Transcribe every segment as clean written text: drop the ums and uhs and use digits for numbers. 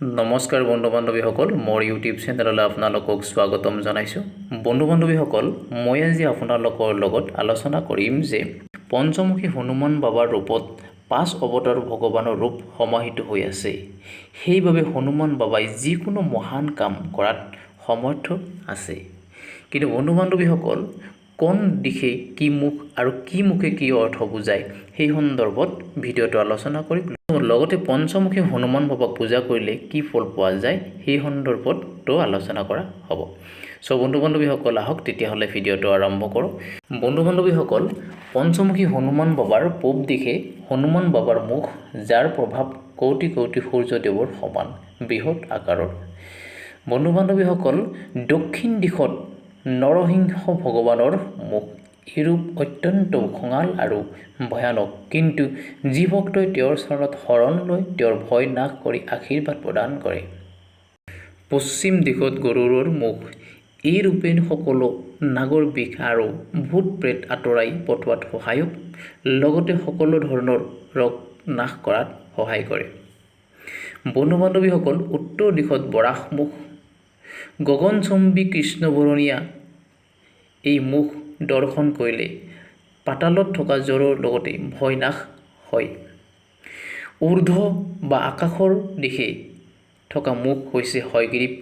নমস্কাৰ বন্ধু বান্ধৱীসকল, মোৰ ইউটিউব চেনেললৈ আপোনালোকক স্বাগতম জনাইছোঁ। বন্ধু বান্ধৱীসকল, মই আজি আপোনালোকৰ লগত আলোচনা কৰিম যে পঞ্চমুখী হনুমান বাবাৰ ৰূপত 5 অৱতাৰ ভগৱানৰ ৰূপ সমাহিত হৈ আছে। সেইবাবে হনুমান বাবাই যিকোনো মহান কাম কৰাত সমৰ্থ আছে। কিন্তু বন্ধু বান্ধৱীসকল, কোন দিশে কি মুখ আৰু কি মুখে কি অৰ্থ বুজায় সেই সন্দৰ্ভত ভিডিঅ'টো আলোচনা কৰিম। লগতে পঞ্চমুখী হনুমান বাবাক পূজা কৰিলে কি ফল পোৱা যায় সেই সন্দৰ্ভতো আলোচনা কৰা হ'ব। চ' বন্ধু বান্ধৱীসকল, আহক তেতিয়াহ'লে ভিডিঅ'টো আৰম্ভ কৰোঁ। বন্ধু বান্ধৱীসকল, পঞ্চমুখী হনুমান বাবাৰ পূব দিশে হনুমান বাবাৰ মুখ, যাৰ প্ৰভাৱ কোটি কোটি সূৰ্যদেৱৰ সমান বৃহৎ আকাৰৰ। বন্ধু বান্ধৱীসকল, দক্ষিণ দিশত নৰসিংহ ভগৱানৰ মুখ। এই ৰূপ অত্যন্ত খঙাল আৰু ভয়ানক, কিন্তু যি ভক্তই তেওঁৰ চৰণত শৰণ লৈ তেওঁৰ ভয় নাশ কৰি আশীৰ্বাদ প্ৰদান কৰে। পশ্চিম দিশত গৰুড়ৰ মুখ। এই ৰূপে সকলো নাগৰ বিষ আৰু ভূত প্ৰেত আঁতৰাই পঠোৱাত সহায়ক, লগতে সকলো ধৰণৰ ৰোগ নাশ কৰাত সহায় কৰে। বন্ধু বান্ধৱীসকল, উত্তৰ দিশত বৰাহ মুখ। গগনচুম্বী কৃষ্ণবৰণীয়া এই মুখ দৰ্শন কৰিলে পাতালত থকা জ্বৰৰ লগতে ভয় নাশ হয়। ঊৰ্ধ্ব বা আকাশৰ দিশে থকা মুখ হৈছে হয়গ্ৰীৱ।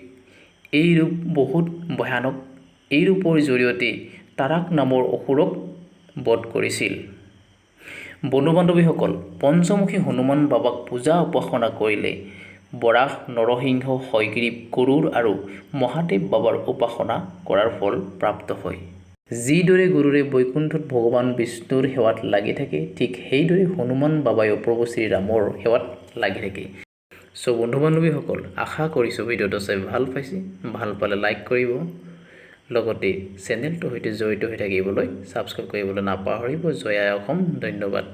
এই ৰূপ বহুত ভয়ানক। এই ৰূপৰ জৰিয়তে তাৰাক নামৰ অসুৰক বধ কৰিছিল। বন্ধু বান্ধৱীসকল, পঞ্চমুখী হনুমান বাবাক পূজা উপাসনা কৰিলে বৰাহ, নৰসিংহ, হয়গ্ৰীৱ, গৰুড় আৰু মহাদেৱ বাবাৰ উপাসনা কৰাৰ ফল প্ৰাপ্ত হয়। যিদৰে গৰুড়ে বৈকুণ্ঠত ভগৱান বিষ্ণুৰ সেৱাত লাগি থাকে, ঠিক সেইদৰে হনুমান বাবায়ো প্ৰভু শ্ৰীৰামৰ সেৱাত লাগি থাকে। চ' বন্ধু বান্ধৱীসকল, আশা কৰিছোঁ ভিডিঅ'টো চাই ভাল পাইছে। ভাল পালে লাইক কৰিব, লগতে চেনেলটোৰ সৈতে জড়িত হৈ থাকিবলৈ ছাবস্ক্ৰাইব কৰিবলৈ নাপাহৰিব। জয় আই অসম। ধন্যবাদ।